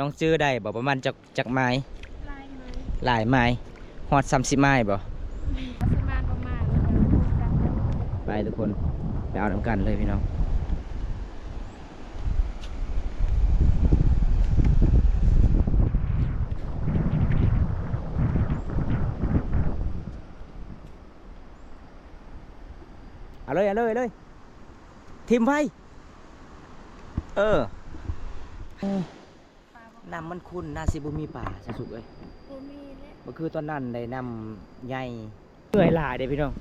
ນ້ອງຈື່ໄດ້ບໍ່? ປະມານຈັກ ຈັກໄມ? ຫຼາຍໄມ. ຫຼາຍໄມ. ຮອດສາມສິບໄມບໍ່? ປະມານ ປະມານ. ໄປທຸກຄົນ ໄປເອົານຳກັນເລີຍພີ່ນ້ອງ. ເອົາເລີຍ ເອົາເລີຍ ເອົາເລີຍ ຖິ້ມໄວ້. ເອີ ນ້ຳມັນຂຸ່ນ ໜ້າຊິບໍ່ມີປາ ສາວສຸກເອີຍ. ບໍ່ມີແຫຼະ. ບໍ່ຄືຕອນນັ້ນໄດ໋ ນ້ຳໃຫຍ່. ເມື່ອຍຫຼາຍເດ້ພີ່ນ້ອງ.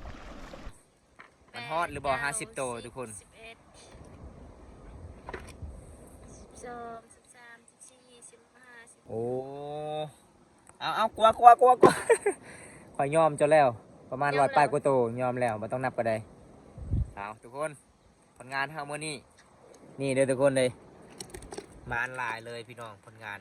ມັນຮອດຫຼືບໍ່ ຫ້າສິບໂຕທຸກຄົນ? ສິບເອັດ ສິບສອງ ສິບສາມ ສິບສີ່ ສິບຫ້າ ສິບຫົກ. ໂອ້ ເອົາ ເອົາ ກົວ ກົວ ກົວ ກົວ. ຂ້ອຍຍອມເຈົ້າແລ້ວ ປະມານຮ້ອຍປາຍກວ່າໂຕ ຍອມແລ້ວ ບໍ່ຕ້ອງນັບກໍໄດ້. ເອົາ ທຸກຄົນ ຜົນງານເຮົາມື້ນີ້ ນີ້ເດີທຸກຄົນເດີ ໝານຫຼາຍເລີຍພີ່ນ້ອງ ຜົນງານ.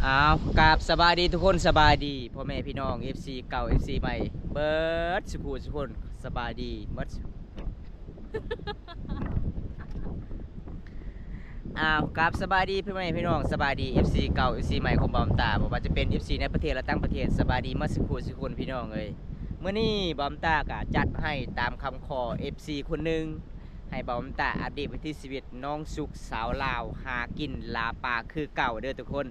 ອ້າວ ກາບສະບາຍດີທຸກຄົນ ສະບາຍດີພໍ່ແມ່ພີ່ນ້ອງ ເອັຟຊີເກົ່າ ເອັຟຊີໃໝ່ ເບິດສຸຜູ້ສຸຄົນ ສະບາຍດີເບິດ. ອ້າວ ກາບສະບາຍດີພໍ່ແມ່ພີ່ນ້ອງ ສະບາຍດີ ເອັຟຊີເກົ່າ ເອັຟຊີໃໝ່ຂອງບ່າວຕາ ບໍ່ວ່າຈະເປັນ ເອັຟຊີໃນປະເທດ ແລະ ຕ່າງປະເທດ ສະບາຍດີໝົດສຸຜູ້ສຸຄົນພີ່ນ້ອງເອີຍ. ມື້ນີ້ບ່າວຕາກໍຈັດໃຫ້ຕາມຄຳຂໍ ເອັຟຊີຄົນໜຶ່ງ ໃຫ້ບ່າວຕາອັບເດດວິຖີຊີວິດນ້ອງສຸກສາວລາວ ຫາກິນລ່າປາຄືເກົ່າເດີທຸກຄົນ.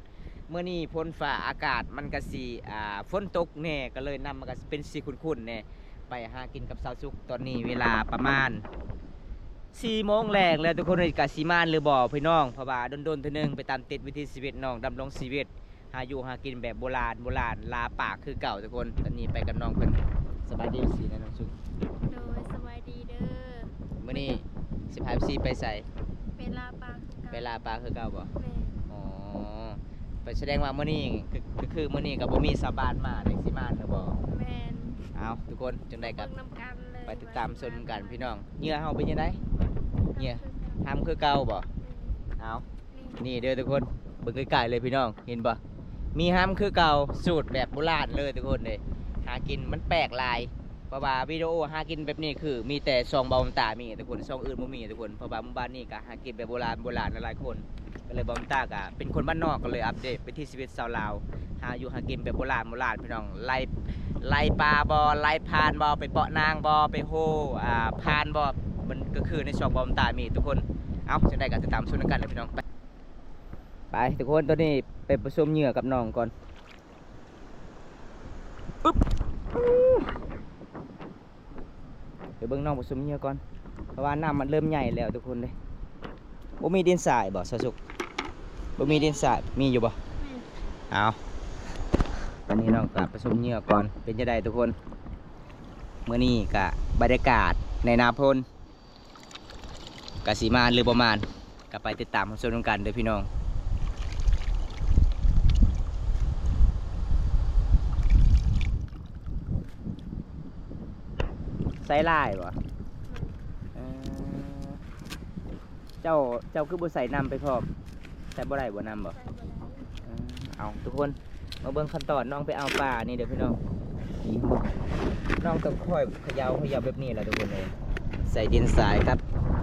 ມື້ນີ້ຝົນຟ້າອາກາດມັນກະຊິ ອ່າ ຝົນຕົກແດ່ ກະເລີຍນ້ຳມັນກະຊິເປັນສີຂຸ້ນໆແດ່. ໄປຫາກິນກັບສາວສຸກ ຕອນນີ້ເວລາປະມານສີ່ໂມງແລງແລ້ວທຸກຄົນເອີຍ. ກະຊິໝານຫຼືບໍ່ພີ່ນ້ອງ ເພາະວ່າດົນໆເທື່ອໜຶ່ງໄປຕາມຕິດວິຖີຊີວິດນ້ອງ ດຳລົງຊີວິດ ຫາຢູ່ຫາກິນແບບໂບລານ ໂບລານ ລ່າປາຄືເກົ່າທຸກຄົນ. ຕອນນີ້ໄປກັບນ້ອງເພິ່ນ. ສະບາຍດີ ເອັຟຊີ ແນະນ້ອງສຸກ. ໂດຍ ສະບາຍດີເດີ. ມື້ນີ້ຊິພາ ເອັຟຊີ ໄປໃສ? ໄປລ່າປາຄືເກົ່າ. ໄປລ່າປາຄືເກົ່າບໍ່? ແມ່ນ. ອໍ ໄປ ສະແດງວ່າມື້ນີ້ ຄື ຄືມື້ນີ້ກໍບໍ່ມີຊາວບ້ານມາເດ້ ຊິມາຫຼືບໍ່? ແມ່ນ. ເອົາ ທຸກຄົນ ຈັ່ງໃດກໍໄປຕິດຕາມຊົມກັນພີ່ນ້ອງ. ເຫຍື່ອເຮົາເປັນຈັ່ງໃດ? ເຫຍື່ອ ຫຳຄືເກົ່າບໍ່? ແມ່ນ. ເອົາ ນີ້ເດີທຸກຄົນ ເບິ່ງໃກ້ໆເລີຍພີ່ນ້ອງ ເຫັນບໍ່? ມີຫຳຄືເກົ່າ ສູດແບບໂບລານເລີຍທຸກຄົນເດ້. ຫາກິນມັນແປກຫຼາຍ ເພາະວ່າວິດີໂອຫາກິນແບບນີ້ຄືມີແຕ່ຊ່ອງບ່າວຕາມີທຸກຄົນ ຊ່ອງອື່ນບໍ່ມີທຸກຄົນ. ເພາະວ່າໝູ່ບ້ານນີ້ກໍຫາກິນແບບໂບລານ ໂບລານຫຼາຍໆຄົນ ກໍເລີຍບ່າວຕາກໍເປັນຄົນບ້ານນອກ ກໍເລີຍອັບເດດວິຖີຊີວິດຊາວລາວ ຫາຢູ່ຫາກິນແບບໂບລານ ໂບລານພີ່ນ້ອງ. ໄລ່ ໄລ່ປາບໍ່ ໄລ່ພານບໍ່ ໄປເປາະນາງບໍ່ ໄປໂຮ ອ່າ ພານບໍ່ ມັນກໍຄືໃນຊ່ອງບ່າວຕາມີທຸກຄົນ. ເອົາ ຈັ່ງໃດກໍຕິດຕາມຊົມນຳກັນເດີພີ່ນ້ອງ. ໄປ ໄປທຸກຄົນ ຕອນນີ້ໄປປະສົມເຫຍື່ອກັບນ້ອງກ່ອນ. ປຶບ ໄປເບິ່ງນ້ອງປະສົມເຫຍື່ອກ່ອນ ເພາະວ່ານ້ຳມັນເລີ່ມໃຫຍ່ແລ້ວທຸກຄົນເດ້. ບໍ່ມີດິນຊາຍບໍ່ ສາວສຸກ? ບໍ່ມີດິນຊາຍ ມີຢູ່ບໍ່? ມີ. ເອົາ ຕອນນີ້ນ້ອງກໍປະສົມເຫຍື່ອກ່ອນ. ເປັນຈັ່ງໃດທຸກຄົນ? ມື້ນີ້ກະບັນຍາກາດໃນໜ້າຝົນ ກະຊິມານຫຼືບໍ່ມານ ກະໄປຕິດຕາມຮັບຊົມນຳກັນເດີພີ່ນ້ອງ. ໃສ່ຫຼາຍບໍ່? ເອີ ເຈົ້າ ເຈົ້າຄືບໍ່ໃສ່ນ້ຳໄປພ້ອມ? ໃສ່ບໍ່ໄດ້ບໍ່ ນ້ຳບໍ່? ໃສ່ບໍ່ໄດ້. ເອີ ເອົາ ທຸກຄົນ ມາເບິ່ງຂັ້ນຕອນນ້ອງໄປເອົາປານີ້ເດີພີ່ນ້ອງ. ນີ້ ນ້ອງຕ້ອງຄ່ອຍເຂົາເຍົາ ເຂົາເຍົາແບບນີ້ແຫຼະທຸກຄົນເອີຍ. ໃສ່ດິນຊາຍກັບ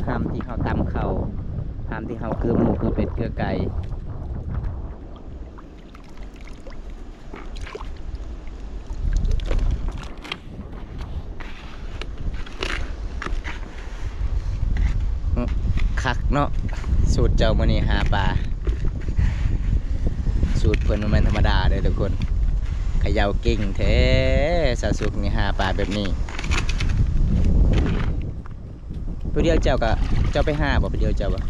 ຫຳທີ່ເຮົາຕຳເຂົ້າ ຫຳທີ່ເຮົາເກືອໝູ ເກືອເປັດ ເກືອໄກ່. ຄັກເນາະ ສູດເຈົ້າມື້ນີ້ຫາປາ. ສູດເພິ່ນບໍ່ແມ່ນທຳມະດາເດີທຸກຄົນ ເຂົາເຍົາເກັ່ງແທ້ ສາວສຸກນີ້ຫາປາແບບນີ້. ຜູ້ດຽວເຈົ້າກະ ເຈົ້າໄປຫາບໍ່? ຜູ້ດຽວເຈົ້າບໍ່?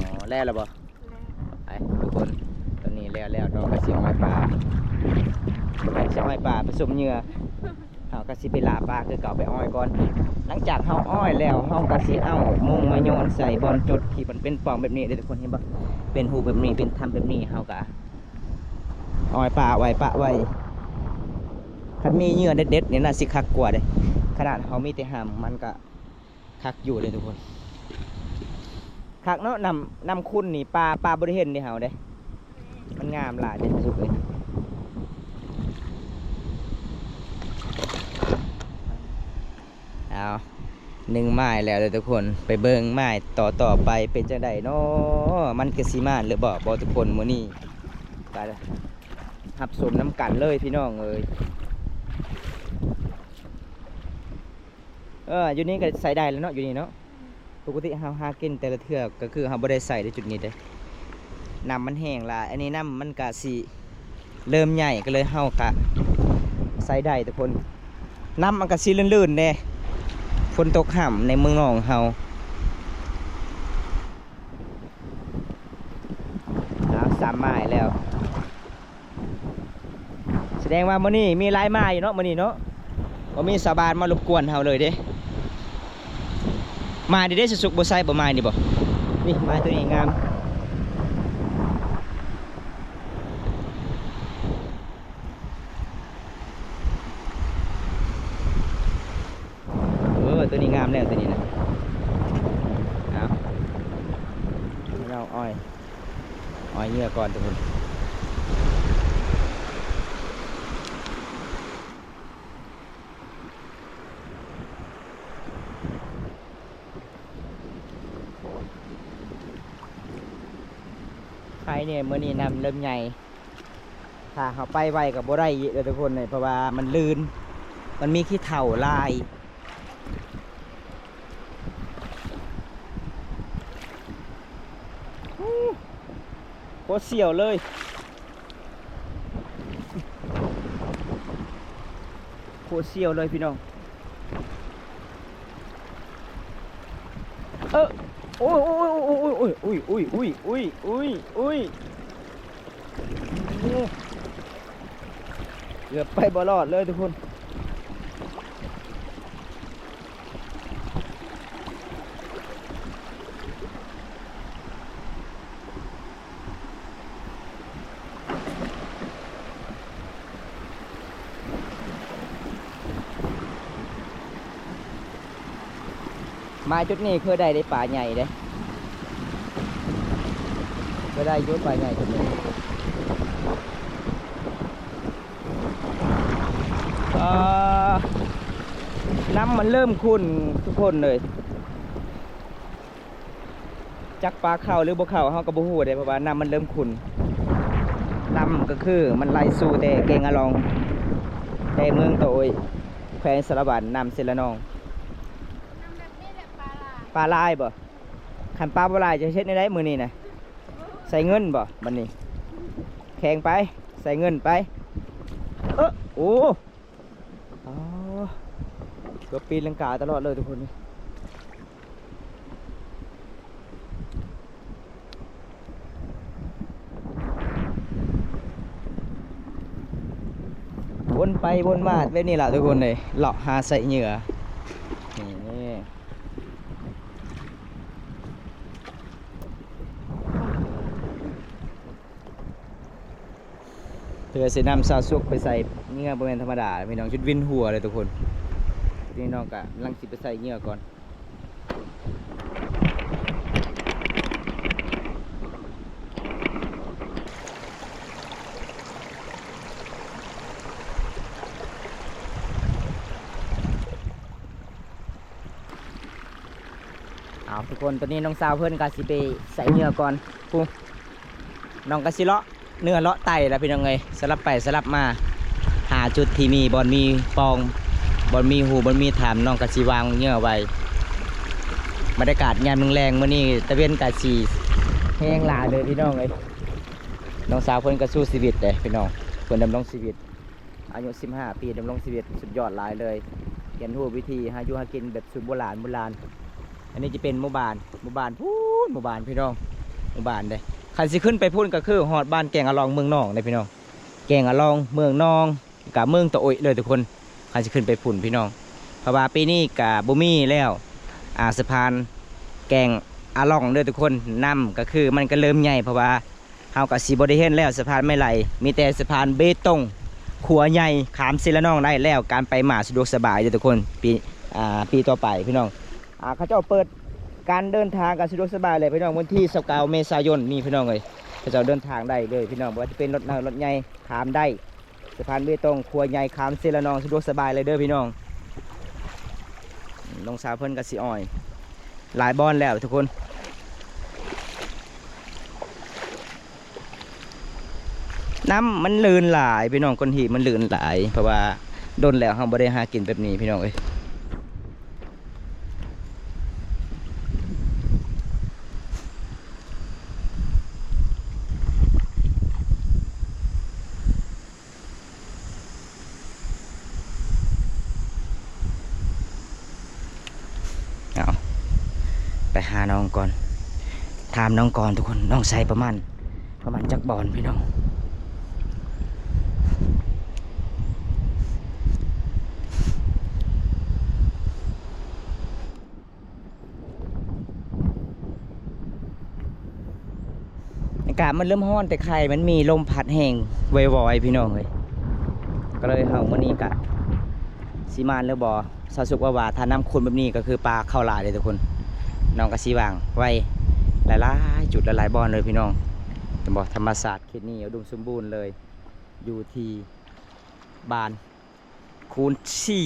ແມ່ນ. ອໍ ແລ້ວລະບໍ່? ໄປທຸກຄົນ ຕອນນີ້ແລ້ວແລ້ວ ນ້ອງກໍຊິອ້ອຍປາ ແມ່ນຊິອ້ອຍປາປະສົມເຫຍື່ອ ເຮົາກໍຊິໄປລ່າປາຄືເກົ່າ ໄປອ້ອຍກ່ອນ. ຫຼັງຈາກເຮົາອ້ອຍແລ້ວ ເຮົາກໍຊິເອົາມຸ້ງມາໂຍນໃສ່ບ່ອນຈຸດທີ່ມັນເປັນປ່ອງແບບນີ້ເດ້ທຸກຄົນ ເຫັນບໍ່? ເປັນຮູບແບບນີ້ ເປັນຖ້ຳແບບນີ້ ເຮົາກໍອ້ອຍປາໄວ້ ປະໄວ້. ຄັນມີເຫຍື່ອເດັດໆນີ້ ໜ້າຊິຄັກກວ່າເດ້. ຂະໜາດເຮົາມີແຕ່ຫຳ ມັນກໍ ຄັກຢູ່ເດ້ທຸກຄົນ ຄັກເນາະ. ນ້ຳ ນ້ຳຂຸ່ນນີ້ ປາ ປາບໍ່ໄດ້ເຫັນເດ້ເຮົາເດ້. ມັນງາມຫຼາຍເດ້ທຸກຄົນເອີຍ. ເອົາ ໜຶ່ງໄມ້ແລ້ວເດີທຸກຄົນ ໄປເບິ່ງໄມ້ຕໍ່ໆໄປເປັນຈັ່ງໃດເນາະ ມັນກະຊິມານຫຼືບໍ່ ບໍ່ທຸກຄົນ. ມື້ນີ້ກະຮັບຊົມນຳກັນເລີຍພີ່ນ້ອງເອີຍ. ເອີ ຢູ່ນີ້ກະໃຊ້ໄດ້ແລ້ວເນາະ ຢູ່ນີ້ເນາະ. ປົກກະຕິເຮົາຫາກິນແຕ່ລະເທື່ອກະຄືເຮົາບໍ່ໄດ້ໃຊ້ໃນຈຸດນີ້ເດ້ ນ້ຳມັນແຫ້ງຫຼາຍ. ອັນນີ້ນ້ຳມັນກະຊິເລີ່ມໃຫຍ່ ກະເລີຍເຮົາກະໃຊ້ໄດ້ທຸກຄົນ. ນ້ຳມັນກະຊິລື່ນໆແດ່ ຝົນຕົກຫ້ຳໃນເມືອງນອງເຮົາ. ອາ ສາມໄມ້ແລ້ວ. ສະແດງວ່າມື້ນີ້ມີຫຼາຍມາຢູ່ເນາະ ມື້ນີ້ເນາະ ບໍ່ມີຊາວບ້ານມາລົບກວນເຮົາເລີຍເດ້. ມາດີເດ້ ສຸກບໍ່ໃສ່ບໍ່ມາດີບໍ່? ນີ້ມາໂຕນີ້ງາມ. ເອີ ໂຕນີ້ງາມແລ້ວ ໂຕນີ້ນະ. ເອົາ ເອົາອ້ອຍ ອ້ອຍເຫຍື່ອກ່ອນທຸກຄົນ. ໄຄແດ່ ມື້ນີ້ນ້ຳເລີ່ມໃຫຍ່. ຖ້າເຮົາໄປໄວກະບໍ່ໄດ້ອີກເດີທຸກຄົນເອີຍ ເພາະວ່າມັນລື່ນ ມັນມີຂີ້ເຖົ່າຫຼາຍ. ໂຄດສ່ຽວເລີຍ ໂຄດສ່ຽວເລີຍພີ່ນ້ອງ. ເອີ ໂອ້ຍ ໂອ້ຍ ໂອ້ຍ ເກືອບໄປບໍ່ລອດເລີຍທຸກຄົນ. ມາຈຸດນີ້ເຄີຍໄດ້ເດ້ ປາໃຫຍ່ເດ້ ເຄີຍໄດ້ຢູ່ປາໃຫຍ່ຈຸດນີ້. ອ່າ ນ້ຳມັນເລີ່ມຂຸ່ນທຸກຄົນເລີຍ. ຈັກປາເຂົ້າຫຼືບໍ່ເຂົ້າເຮົາກະບໍ່ຮູ້ເດ້ ເພາະວ່ານ້ຳມັນເລີ່ມຂຸ່ນ. ນ້ຳກະຄືມັນໄຫຼສູ່ແຕ່ແກງອາລອງ ແຕ່ເມືອງຕະໂອ້ຍ ແຂວງສາລະວັນ ນ້ຳເຊລະນອງ. ປາຫຼາຍບໍ່? ຄັນປາບໍ່ຫຼາຍຈະເຮັດແນວໃດມື້ນີ້ນະ? ໃສ່ເງິນບໍ່ບັດນີ້? ແຂ່ງໄປ ໃສ່ເງິນໄປ. ເອີ ໂອ້ ອໍ ເກືອບຕີນລັງກາຕະຫຼອດເລີຍທຸກຄົນ. ວົນໄປວົນມາແບບນີ້ລະທຸກຄົນເອີຍ ເລາະຫາໃສ່ເຫຍື່ອ ນີ້. ເພື່ອຊິນຳຊາວສຸກໄປໃສ່ເຫຍື່ອບໍ່ແມ່ນທຳມະດາພີ່ນ້ອງ ຈົນວິນຫົວເລີຍທຸກຄົນ. ນີ້ນ້ອງກະກຳລັງຊິໄປໃສ່ເຫຍື່ອກ່ອນ. ເອົາທຸກຄົນ ຕອນນີ້ນ້ອງສາວເພິ່ນກະຊິໄປໃສ່ເຫຍື່ອກ່ອນ. ຜູ້ ນ້ອງກະຊິເລາະເໜືອເລາະໃຕ້ລະພີ່ນ້ອງເອີຍ ສະຫຼັບໄປສະຫຼັບມາ ຫາຈຸດທີ່ມີ ບ່ອນມີປ່ອງ ບ່ອນມີຮູ ບ່ອນມີຖ້ຳ ນ້ອງກະຊິວາງເຫຍື່ອໄວ້. ບັນຍາກາດຍາມແລງໆມື້ນີ້ ຕາເວັນກະຊິແຮງຫຼາຍເລີຍພີ່ນ້ອງເອີຍ. ນ້ອງສາວເພິ່ນກະສູ້ຊີວິດເດ້ພີ່ນ້ອງ ເພິ່ນດຳລົງຊີວິດ ອາຍຸສິບຫ້າປີ ດຳລົງຊີວິດສຸດຍອດຫຼາຍເລີຍ ຮຽນຮູ້ວິທີຫາຢູ່ຫາກິນແບບສູດໂບລານໂບລານ. ອັນນີ້ຈະເປັນໝູ່ບ້ານ ໝູ່ບ້ານພຸ້ນ ໝູ່ບ້ານພີ່ນ້ອງ ໝູ່ບ້ານເດ້. ຄັນຊິຂຶ້ນໄປພຸ້ນກະຄືຮອດບ້ານແກງອາລອງເມືອງນອງເດ້ພີ່ນ້ອງ ແກງອາລອງເມືອງນອງ ກະເມືອງຕະໂອ້ຍເລີຍທຸກຄົນ. ຄັນຊິຂຶ້ນໄປພຸ້ນພີ່ນ້ອງ ເພາະວ່າປີນີ້ກະບໍ່ມີແລ້ວ ອາ ສະພານແກງອາລອງເດີທຸກຄົນ. ນ້ຳກະຄືມັນກະເລີ່ມໃຫຍ່ ເພາະວ່າ ເຮົາກະຊິບໍ່ໄດ້ເຫັນແລ້ວສະພານໄມ້ໄຫຼ ມີແຕ່ສະພານເບຕົງ ຂົວໃຫຍ່ ຂ້າມເຊລະນອງໄດ້ແລ້ວ ການໄປມາສະດວກສະບາຍເດີທຸກຄົນ. ປີ ອາ ປີຕໍ່ໄປພີ່ນ້ອງ ອາ ເຂົາເຈົ້າເປີດການເດີນທາງກະສະດວກສະບາຍແລ້ວພີ່ນ້ອງ ວັນທີຊາວເກົ້າເມສາຍົນນີ້ພີ່ນ້ອງເອີຍ. ເຈົ້າເດີນທາງໄດ້ເລີຍພີ່ນ້ອງ, ບໍ່ວ່າຈະເປັນລົດນ້ອຍລົດໃຫຍ່ ຂ້າມໄດ້ ສະພານເບຕົງ ຂົວໃຫຍ່ ຂ້າມເຊລະນອງ ສະດວກສະບາຍເລີຍເດີພີ່ນ້ອງ. ອືມ ນ້ອງສາວເພິ່ນກໍຊິອ້ອຍຫຼາຍບ່ອນແລ້ວທຸກຄົນ. ນ້ຳມັນລື່ນຫຼາຍພີ່ນ້ອງ, ກ້ອນຫີນມັນລື່ນຫຼາຍ ເພາະວ່າດົນແລ້ວເຮົາບໍ່ໄດ້ຫາກິນແບບນີ້ພີ່ນ້ອງເອີຍ. ເອົາ ໄປຫານ້ອງກ່ອນ ຖາມນ້ອງກ່ອນທຸກຄົນ, ນ້ອງໃສ່ປະມານ ປະມານຈັກບ່ອນພີ່ນ້ອງ. ອາກາດມັນເລີ່ມຮ້ອນ ແຕ່ໄຄມັນມີລົມພັດແຮງວອຍໆ ພີ່ນ້ອງເອີຍ, ກໍເລີຍເຮົາມື້ນີ້ກະຊິມານຫຼືບໍ່. ຊາວສຸກວ່າ ວ່າຖ້ານ້ຳຂຸ່ນແບບນີ້ກໍຄືປາເຂົ້າຫຼາຍເດ້ທຸກຄົນ, ນ້ອງກໍຊິວາງໄວ້ຫຼາຍໆຈຸດ ຫຼາຍໆບ່ອນເລີຍພີ່ນ້ອງ. ເຫັນບໍ່ ທຳມະຊາດເຂດນີ້ອຸດົມສົມບູນເລີຍ, ຢູ່ທີ່ບ້ານ ຄູນຊີ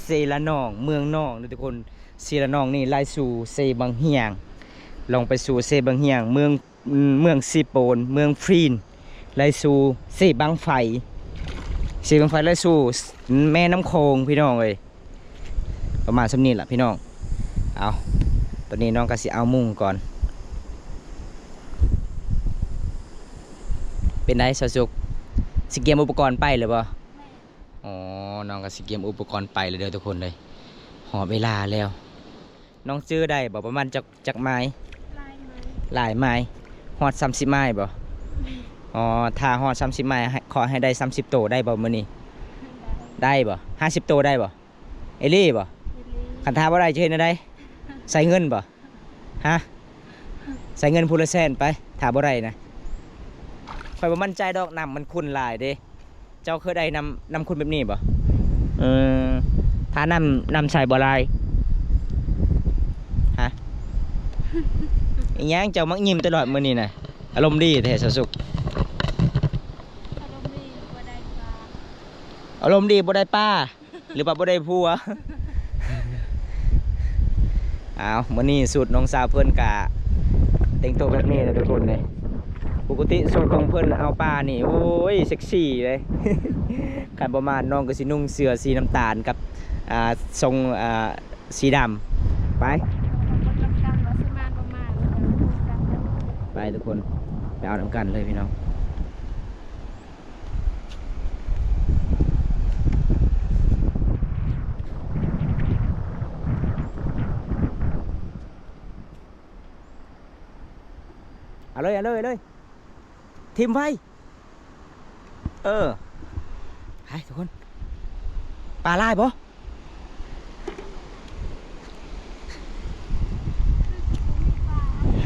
ເຊລະນອງ ເມືອງນອງເດີທຸກຄົນ. ເຊລະນອງນີ້ໄລ່ສູ່ເຊບັງຮຽງ ລົງໄປສູ່ເຊບັງຮຽງ ເມືອງ ເມືອງເຊໂປນ ເມືອງຟຣີນ ໄລ່ສູ່ເຊບັ້ງໄຟ ເຊບັ້ງໄຟໄລ່ສູ່ແມ່ນ້ຳໂຂງ ພີ່ນ້ອງເອີຍ. ປະມານສ່ຳນີ້ລະພີ່ນ້ອງ. ເອົາ ຕອນນີ້ນ້ອງກໍຊິເອົາມຸງກ່ອນ. ເປັນໃດຊາວສຸກ ຊິກຽມອຸປະກອນໄປເລີຍບໍ່? ອໍ ນ້ອງກໍຊິກຽມອຸປະກອນໄປແລ້ວເດີທຸກຄົນເດີ. ຮອດເວລາແລ້ວ. ນ້ອງຈື່ໄດ້ບໍ່ ປະມານຈັກ ຈັກໄມ? ຫຼາຍໄມ. ຫຼາຍໄມ. ຮອດສາມສິບໄມບໍ່? ແມ່ນ. ອໍ ຖ້າຮອດສາມສິບໄມ ໃຫ້ ຂໍໃຫ້ໄດ້ສາມສິບໂຕໄດ້ບໍ່ມື້ນີ້? ໄດ້. ໄດ້ບໍ່? ຫ້າສິບໂຕໄດ້ບໍ່? ອີ່ຫຼີບໍ່? ອີ່ຫຼີ. ຄັນຖ້າບໍ່ໄດ້ຈະເຮັດແນວໃດ? ໃສ່ເງິນບໍ່? ຮະ? ໃສ່ເງິນຜູ້ລະແສນໄປ ຖ້າບໍ່ໄດ້ນະ. ຂ້ອຍບໍ່ໝັ້ນໃຈດອກ ນ້ຳມັນຂຸ່ນຫຼາຍເດ້. ເຈົ້າເຄີຍໄດ້ນ້ຳ ນ້ຳຂຸ່ນແບບນີ້ບໍ່? ເອີ ຖ້ານ້ຳ ນ້ຳໃສບໍ່ລາຍ? ຮະ? ອີຫຍັງ ເຈົ້າມັກຍິ້ມຕະຫຼອດມື້ນີ້ນະ? ອາລົມດີແທ້ຊາວສຸກ. ອາລົມດີບໍ່ໄດ້ປາ. ອາລົມດີບໍ່ໄດ້ປາ. ຫຼືວ່າບໍ່ໄດ້ຜົວ. ອ້າວ ມື້ນີ້ຊຸດນ້ອງສາວເພິ່ນກະແຕ່ງຕົວແບບນີ້ແຫຼະທຸກຄົນເດ້. ປົກກະຕິຊຸດຂອງເພິ່ນເອົາປ່ານີ້ ໂອ້ຍ ເຊັກຊີເດ້. ຄັນບໍ່ມາ ນ້ອງກໍຊິນຸ່ງເສື້ອສີນ້ຳຕານກັບ ອ່າ ຊົງ ອ່າ ສີດຳ. ໄປ ໄປທຸກຄົນ ໄປເອົານຳກັນເລີຍພີ່ນ້ອງ. ເອົາເລີຍ ເອົາເລີຍ ເອົາເລີຍ ຖິ້ມໄວ້. ເອີ ໄປທຸກຄົນ. ປາຫຼາຍບໍ່?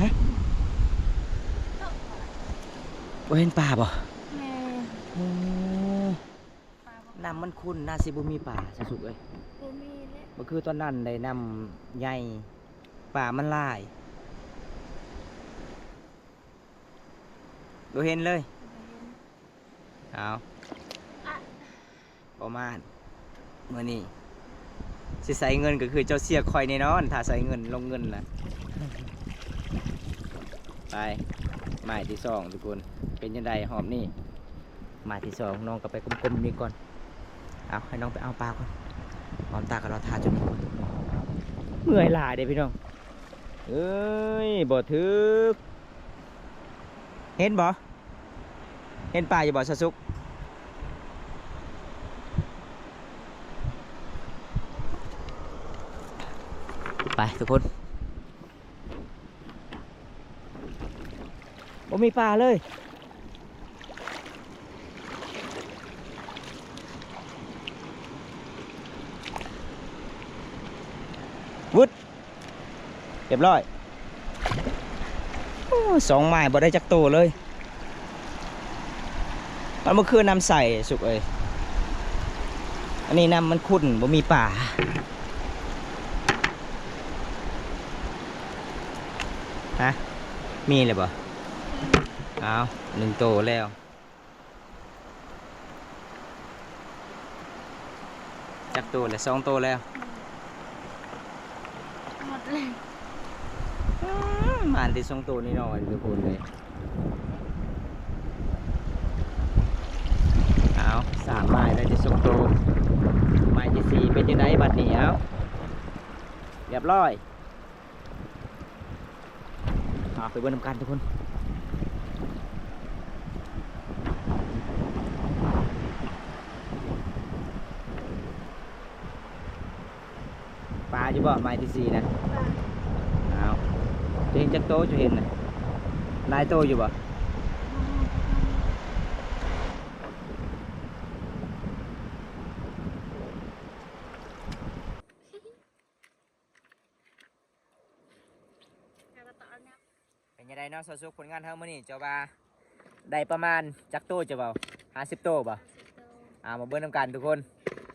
ຮະ? ບໍ່ເຫັນປາບໍ່? ແມ່ນ. ໂອ້ ປາບໍ່ ນ້ຳມັນຂຸ່ນ ໜ້າຊິບໍ່ມີປາຊະສຸກເອີຍ. ບໍ່ມີແຫຼະ. ບໍ່ຄືຕອນນັ້ນໃດ ນ້ຳໃຫຍ່ ປາມັນຫຼາຍ. ບໍ່ເຫັນເລີຍ. ບໍ່ເຫັນ. ເອົາ ອະ ປະມານ ມື້ນີ້ຊິໃຊ້ເງິນກໍຄືເຈົ້າເສຍຂ້ອຍແນ່ນອນ ຖ້າໃຊ້ເງິນລົງເງິນລະ. ໄປ ໝາຍທີສອງທຸກຄົນ ເປັນຈັ່ງໃດຮອບນີ້? ໝາຍທີສອງ ນ້ອງກໍໄປກົມໆນີ້ກ່ອນ. ເອົາ ໃຫ້ນ້ອງໄປເອົາປາກ່ອນ ຫອມຕາກໍລໍຖ້າຈົນໝົດ. ເມື່ອຍຫຼາຍເດ້ພີ່ນ້ອງເອີຍ ບໍ່ຖືກ. ເຫັນບໍ່? ເຫັນປາຢູ່ບໍ່ ສາວສຸກ? ໄປທຸກຄົນ ບໍ່ມີປາເລີຍ. ວຶດ ຮຽບຮ້ອຍ. ໂອ້ ສອງໝາຍບໍ່ໄດ້ຈັກໂຕເລີຍ. ມັນບໍ່ຄືນ້ຳໃສສຸກເອີຍ. ອັນນີ້ນ້ຳມັນຂຸ່ນ ບໍ່ມີປາ. ຮະ? ມີແລ້ວບໍ່? ອ້າວ ໜຶ່ງໂຕແລ້ວ. ຈັກໂຕແລ້ວ? ສອງໂຕແລ້ວ. ໝົດແລ້ວ. ອືມ ມາແຕ່ສອງໂຕນ້ອຍໆ ທຸກຄົນເອີຍ. ອ້າວ ສາມໝາຍໄດ້ແຕ່ສອງໂຕ. ໝາຍທີສີ່ເປັນຈັ່ງໃດບັດນີ້? ອ້າວ ລຽບຮ້ອຍ. ເອົາ ໄປເບິ່ງນຳກັນທຸກຄົນ. ປາຢູ່ບໍ່ ໝາຍທີສີ່ນະ? ປາ. ອ້າວ ເຈົ້າເຫັນຈັກໂຕ ເຈົ້າເຫັນນະ? ຫຼາຍໂຕຢູ່ບໍ່? ເປັນຈັ່ງໃດເນາະ ສາວສຸກ ຜົນງານເຮົາມື້ນີ້ ເຈົ້າວ່າໄດ້ປະມານຈັກໂຕ ເຈົ້າເວົ້າ? ຫ້າສິບໂຕບໍ່? ຫ້າສິບໂຕ. ອ່າ ມາເບິ່ງນຳກັນທຸກຄົນ.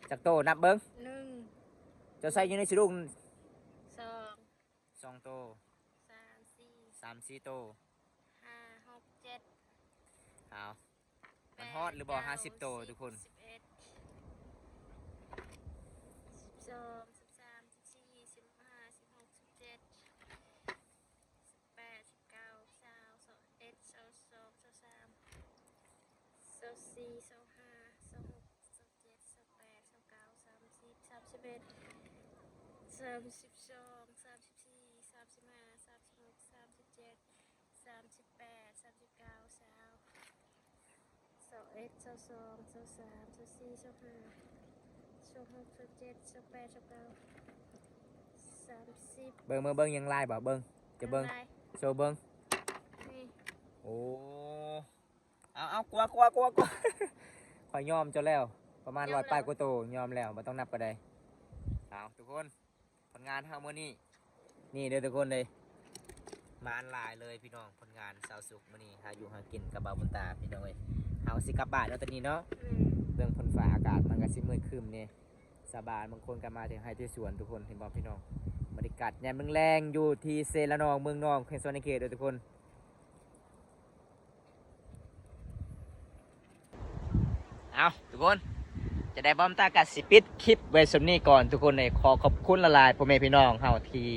ຈັກໂຕ ນັບເບິ່ງ. ໜຶ່ງ. ເຈົ້າໃສ່ຢູ່ໃນສະດຸ້ງ? ສອງ. ສອງໂຕ. ສາມ ສີ່. ສາມ ສີ່ໂຕ. ຫ້າ ຫົກ ເຈັດ. ເອົາ ມັນຮອດຫຼືບໍ່ ຫ້າສິບໂຕ ທຸກຄົນ? ສິບເອັດ ສິບສອງ ສິບສາມ ສິບສີ່ ສິບຫ້າ ສິບຫົກ ສິບເຈັດ ສິບແປດ ສິບເກົ້າ ຊາວ ຊາວເອັດ ຊາວສອງ ຊາວສາມ ຊາວສີ່ ຊາວຫ້າ ຊາວຫົກ ຊາວເຈັດ ຊາວແປດ ຊາວເກົ້າ ສາມສິບ ສາມສິບເອັດ ສາມສິບສອງ ສາມສິບສີ່ ສາມສິບຫ້າ ສາມສິບຫົກ ສາມສິບເຈັດ ສາມສິບແປດ ສາມສິບເກົ້າ ຊາວ ຊາວເອັດ ຊາວສອງ ຊາວສາມ ຊາວສີ່ ຊາວຫ້າ ຊາວຫົກ ຊາວເຈັດ ຊາວແປດ ຊາວເກົ້າ ສາມສິບ. ເບິ່ງ ເບິ່ງ ເບິ່ງ ຍັງຫຼາຍບໍ່? ເບິ່ງ ຈະເບິ່ງ ຍັງຫຼາຍ. ໂຊເບິ່ງ. ນີ້. ໂອ້ ເອົາ ເອົາ ກົວ ກົວ ກົວ ກົວ ຂ້ອຍຍອມເຈົ້າແລ້ວ ປະມານ ຍອມແລ້ວ ຮ້ອຍປາຍກວ່າໂຕ ຍອມແລ້ວ ບໍ່ຕ້ອງນັບກໍໄດ້. ເອົາ ທຸກຄົນ ຜົນງານເຮົາມື້ນີ້ ນີ້ເດີທຸກຄົນເດີ ມານຫຼາຍເລີຍພີ່ນ້ອງ. ຜົນງານຊາວສຸກມື້ນີ້ ຫາຢູ່ຫາກິນກັບບ່າວບຸນຕາພີ່ນ້ອງເອີຍ. ເຮົາຊິກັບບ້ານເນາະຕອນນີ້ເນາະ. ອືມ ເບິ່ງຝົນຟ້າອາກາດມັນກໍຊິມືດຄຶ້ມແດ່. ຊາວບ້ານບາງຄົນກໍມາແຕ່ໄຮ່ແຕ່ສວນ ທຸກຄົນເຫັນບໍ່ພີ່ນ້ອງ? ບັນຍາກາດຍາມແລງໆ ຢູ່ທີ່ເຊລະນອງ ເມືອງນອງ ແຂວງສະຫວັນນະເຂດເດີທຸກຄົນ. ເອົາ ທຸກຄົນ ຈະໄດ້ ບ່າວບຸນຕາກະຊິປິດຄລິບໄວ້ສ່ຳນີ້ກ່ອນທຸກຄົນເອີຍ. ຂໍຂອບຄຸນຫຼາຍໆ ພໍ່ແມ່ພີ່ນ້ອງເຮົາທີ່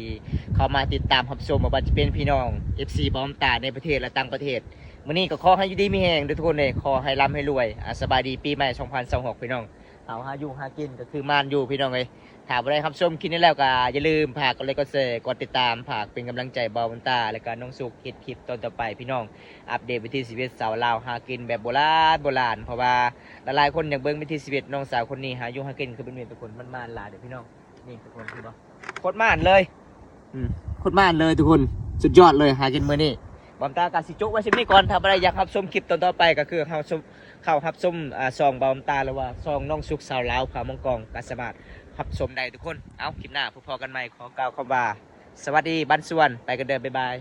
ເຂົ້າມາຕິດຕາມຮັບຊົມ ບໍ່ວ່າຈະເປັນພີ່ນ້ອງ ເອັຟຊີ ບ່າວບຸນຕາໃນປະເທດ ແລະ ຕ່າງປະເທດ. ມື້ນີ້ກໍຂໍໃຫ້ຢູ່ດີມີແຮງເດີທຸກຄົນເອີຍ. ຂໍໃຫ້ລ່ຳໃຫ້ລວຍ. ອາ ສະບາຍດີປີໃໝ່ສອງພັນຊາວຫົກ ພີ່ນ້ອງ. ເຮົາຫາຢູ່ຫາກິນກໍຄືມານຢູ່ພີ່ນ້ອງເອີຍ. ຖ້າຜູ້ໃດຮັບຊົມຄລິບນີ້ແລ້ວກໍຢ່າລືມຝາກກົດໄລກ໌ ກົດແຊ ກົດຕິດຕາມ ຝາກເປັນກຳລັງໃຈບ່າວບຸນຕາ ແລະ ກໍນ້ອງສຸກເຮັດຄລິບຕອນຕໍ່ໄປພີ່ນ້ອງ. ອັບເດດວິຖີຊີວິດຊາວລາວຫາກິນແບບໂບລານໂບລານ ເພາະວ່າຫຼາຍໆຄົນຢາກເບິ່ງວິຖີຊີວິດນ້ອງສາວຄົນນີ້ຫາຢູ່ຫາກິນຄືແບບນີ້ທຸກຄົນ. ມັນມານຫຼາຍເດີພີ່ນ້ອງ. ນີ້ທຸກຄົນເຫັນບໍ່? ໂຄດມານເລີຍ. ອືມ ໂຄດມານເລີຍທຸກຄົນ. ສຸດຍອດເລີຍ ຫາກິນມື້ນີ້. ບ່າວບຸນຕາກໍຊິຈົບໄວ້ສ່ຳນີ້ກ່ອນ. ຖ້າຜູ້ໃດຢາກຮັບຊົມຄລິບຕອນຕໍ່ໄປ ກໍຄືເຮົາຊົມ ເຂົ້າຮັບຊົມ ອ່າ ຊ່ອງບ່າວບຸນຕາ ຫຼືວ່າຊ່ອງນ້ອງສຸກຊາວລາວ ພາມອງກອງ ກໍສາມາດຮັບຊົມໄດ້ທຸກຄົນ. ເອົາ ຄລິບໜ້າພົບພໍ້ກັນໃໝ່. ຂໍກ່າວຄຳວ່າ ສະຫວັດດີ ບັນຊວນ. ໄປກັນເດີ ບາຍບາຍ.